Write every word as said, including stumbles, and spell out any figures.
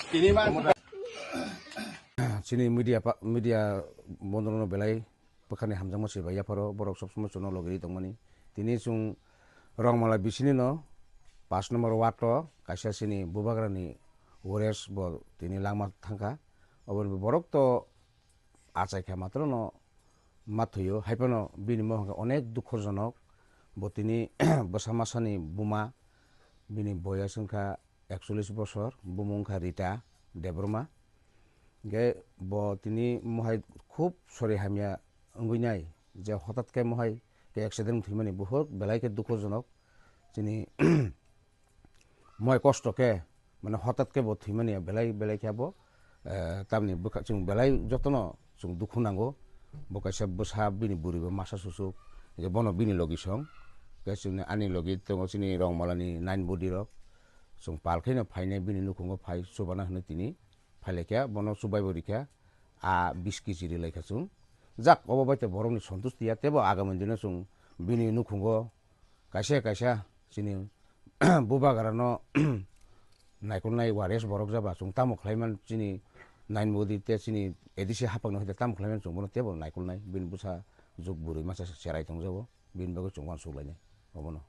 Chini media pa-, media bondrono belai bwkhani hamjakma se bai yapharo borok sob somoi chwngno logiri tongmani. Tini chwng Rongmala bisini no pash number ward o kaisa chini bubagrani Wares bo tini langma thangkha. Oboni borok to achai kha matro no ma thwiyo, hai phano bini mohor khe onek dukhojonok. Bo tini bwsa masani buma, bini boyas wngkha ekchollish bosor, bumung wngkha Rita Debbarma. Hingkhe bo tini mohai khub sori hamya wngwi nai, je hotat khe mohai khe accident wng thwimani, buhut belai khe dukhojonok. Chini moi kosto khe, mane, hotat khe bo thwimani belai belai khe bo, eh, tamni bwkha-, chwng belai jotono chwng dukhu nango. Bo kaisa bwsa bini bwrwi bo masa susuk, je bono bini logi song, khe chwngni ani logi tongo chini Rongmalani nine body rok. Chwng pal kheno phainai bini nukhungo phai chubana hwnwi tini phailaikha, bono chubai bo rikha, a bish kg rilaikha chwng. Jak, obo bai te borokni sontusti ya, tebo agami dino chwng bini nukhungo kaisa kaisa chini bubagrano naikolnai wares borok jaba chwng tamo khlaiman chini nine body te chini A D C hapangno hoite tamo khlaiman chwng bono tebo naikolnai bini bwsa juk bwrwi masa cherai tongjago bini bagwi chwng uansuk lainai obono.